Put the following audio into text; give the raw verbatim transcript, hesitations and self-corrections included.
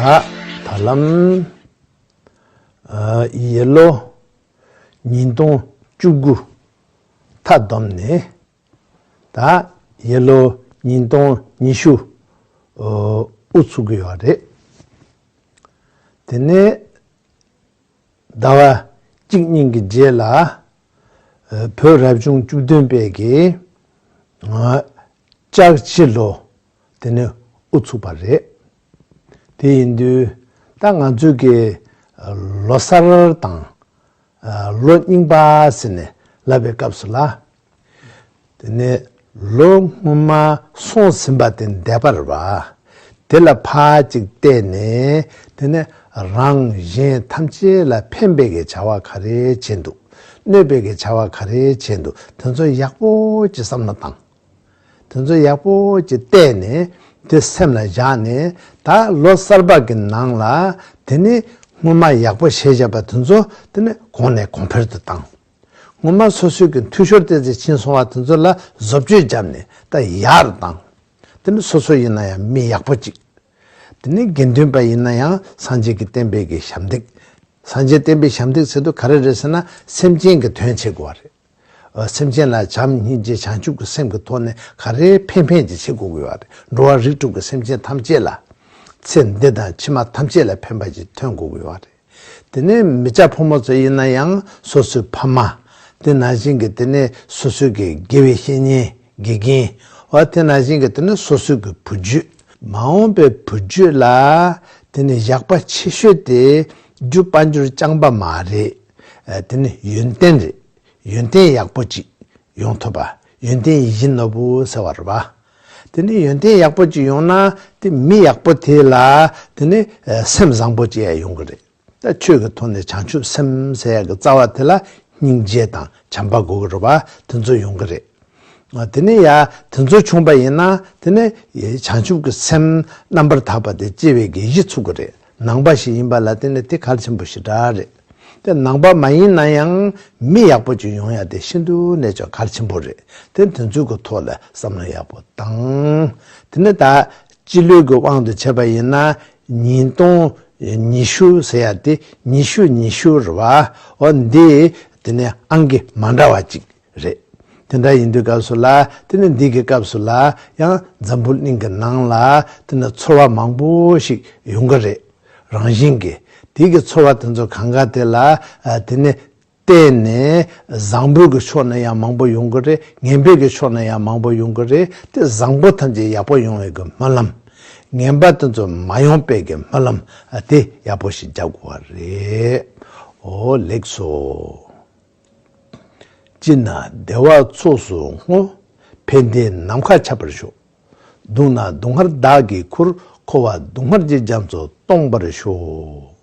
ད་ད་ལམ་ཨ་ཡེ་ལོ་ཉིས་སྟོང་བཅུ་དགུ་མཐའ་བསྡོམས་ནས། ད་ཡེ་ལོ་ཉིས་སྟོང་ཉི་ཤུ་ཨོ་དབུ་ཚུགས་ཀྱི་ཡོད་རེད། དེ་ནས་ཟླ་བ་གཅིག་གཉིས་ཀྱི་རྗེས་ལ་ཨ་བོད་རབ་བྱུང་བཅུ་བདུན་པའི་གི་ཨ་ལྕགས་བྱི་ལོ་དེ་ནས་དབུ་ཚུགས་པ་རེད། དེ་ཡིན་དུས་ད་ང་ཚོའི་གི་ལོ་གསར་དང་ལོ་རྙིང་པ་ཟེར་ནས་ལབ་པའི་སྐབས་སུ་ལ། དེ་ནས་ལོ་སྔོན་མ་སོང་ཟིན་པ་དེ་འདས་པ་རེད་པ། དེ་ལ་ཕར་ཅིག་བལྟས་ནས། དེ་ནས་རང་གཞན་ཐམས་ཅད་ལ་ཕན་པའི་གི་བྱ་བ་ག་རེ་བྱས་འདུག་གནོད་པའི་གི་བྱ་བ་ག་རེ་བྱས་འདུག་དེ་ཚོ་ཡག་པོ་ཅིག་བསམ་བློ་བཏང་། དེ་ཚོ་ཡག་པོ་ཅིག་བལྟས་ནས། དེ་སེམས་ལ་བཞག་ནས། ད་ལོ་གསར་པ་གི་ནང་ལ་དེ་ནས་སྔོན་མ་ཡག་པོ་བྱས་བཞག་པ་དེ་ཚོ་དེ་ནས་གོང་ནས་གོང་འཕེལ་དུ་བཏང་། སྔོན་མ་སོ་སོའི་གི་འཐུས་ཤོར་ཏོག་ཙམ་ཕྱིན་སོང་བ་དེ་ཚོ་ལ་བཟོ་བཅོས་བརྒྱབ་ནས་ད་ཡག་རུ་བཏང་། དེ་ནི་སོ་སོ་ཡིན་ན་ཡང་མི་ཡག་པོ་ཅིག་དེ་ནི་དགེ་འདུན་པ་ཡིན་ན་ཡང་སངས་རྒྱས་ཀྱི་བསྟན་པའི་གི་ཞབས་འདེགས། སངས་རྒྱས་བསྟན་པའི་ཞབས་འདེགས་ཟེར་དུས་ག་རེ་རེད་ཟེར་ན། སེམས་ཅན་གྱི་དོན་བྱེད་དགོས་པ་རེད། ཨ་སེམས་ཅན་ལ་བྱམས་སྙིང་རྗེ་བྱང་ཆུབ་ཀྱི་སེམས་ཀྱི་ཐོག་ནས་ག་རེ་ཕན་ཕན་ཅིག་བྱེད་དགོས་ཀྱི་ཡོད་རེད། འགྲོ་བ་རིགས་དྲུག་གི་སེམས་ཅན་ཐམས་ཅད་ལ། ཚེ་འདི་དང་ཕྱི་མ་ཐམས་ཅད་ལ་ཕན་པ་ཅིག་ཐོན་དགོས་ཀྱི་ཡོད་རེད། དེ་ནས་མི་སྐྱ་ཕོ་མོ་ཚོ་ཡིན་ན་ཡང་སོ་སོའི་ཕ་མ། དེ་ནང་བཞིན་གྱི་དེ་ནས་སོ་སོའི་གི་དགེ་བའི་བཤེས་གཉེན་དགེ་རྒན། འོ་དེ་ནང་བཞིན་གྱི་དེ་ནས་སོ་སོའི་གི་བུ་རྒྱུད། མ་འོངས་པའི་བུ་རྒྱུད་ལ་དེ་ནས་ཡག་པ་ཆེ་ཤོས་དེ་རྒྱུ་དཔལ་འབྱོར་རྐྱང་པ་མ་རེད། ཨ་དེ་ནི་ཡོན་ཏན་རེད། ཡོན་ཏན་ཡག་པོ་ཅིག་ཡོང་ཐུབ་པ། ཡོན་ཏན་ཡིད་བཞིན་ནོར་བུ་ཟེར་བ་རེད་པ། དེ་ནི་ཡོན་ཏན་ཡག་པོ་ཅིག་ཡོང་ན། དེ་མི་ཡག་པོ་དེ་ལ་དེ་ནི་ཨ་སེམས་བཟང་པོ་ཅིག་ཡང་ཡོང་གི་རེད། ད་ཆོས་ཀྱི་ཐོག་ནས་བྱང་ཆུབ་སེམས་ཟེར་ཡག་གི་རྩ་བ་དེ་ལ་སྙིང་རྗེ་དང་བྱམས་པ་དགོས་ཀྱི་རེད་པ། དེ་ཚོ་ཡོང་གི་རེད། ཨ་དེ་ནི་ཡ་དེ་ཚོ་བྱུང་པ་ཡིན་ན། དེ་ནི་བྱང་ཆུབ་ཀྱི་སེམས་རྣམ་པར་དག་པ་དེ་སྐྱེ་བའི་གི་གཞི་ཚུགས་ཀྱི་རེད། ནང་པ་ཞིག་ཡིན་པ་ལ་བརྟེན་ནས་དེ་གལ་ཆེན་པོ་ཞེ་དྲག་རེད། དེ་ནང་པ་མ་ཡིན་ན་ཡང་མི་ཡག་པོ་ཅིག་ཡོང་ཡ་དེ་ཤིན་ཏུ་ནས་ཀྱང་གལ་ཆེན་པོ་རེད། དེ་དེ་ཚོའི་གི་ཐོག་ལ་བསམ་བློ་ཡག་པོ་བཏང་། དེ་ནི་ད་སྤྱི་ལོའི་གི་དབང་དུ་བྱས་པ་ཡིན་ན། ཉིས་སྟོང་ཉི་ཤུ་ཟེར་ཡ་དེ་ཉི་ཤུ་ཉི་ཤུ་རེད་པ། འོ་འདི་དེ་ནི་ཨང་ཀི་མ་འདྲ་བ་ཅིག་རེད། དེ་འདྲ་ཡིན་དུས་སྐབས་སུ་ལ། དེ་ནི་འདི་གི་སྐབས་སུ་ལ་ཡང་འཛམ་བུ་གླིང་གི་ནང་ལ་དེ་ནི་ཚོར་བ་མང་པོ་ཞིག་ཡོང་གི་རེད། རང་བཞིན་གྱིས་དེ་གི་ཚོར་བ་དེ་ཚོ་གང་ག་དེ་ལ་ཨ་དེ་ནི་བརྟེན་ནས་བཟང་པོའི་གི་ཕྱོགས་ནས་ཡང་མང་པོ་ཡོང་གི་རེད། ངན་པའི་གི་ཕྱོགས་ནས་ཡང་མང་པོ་ཡོང་གི་རེད། དེ་བཟང་པོ་ཐམས་ཅད་ཡག་པོ་ཡོང་བའི་གི་སྨོན་ལམ། ངན་པ་དེ་ཚོ་མ་ཡོང་པའི་གི་སྨོན་ལམ་ཨ་དེ་ཡག་པོ་ཞིག་རྒྱག་དགོས་པ་རེད། འོ་ལེགས་སོ། སྐྱིད་ན་བདེ་བ་ཚོགས་སུ་བསྔོ། ཕན་བདེའི་ནམ་མཁའ་ཁྱབ་པར་ཤོག་སྡུག་ན་སྡུག་བསྔལ་བདག་གིས་ཁུར། འཁོར་བ་སྡུག་བསྔལ་གྱི་རྒྱ་མཚོ་སྟོངས་པར་ཤོག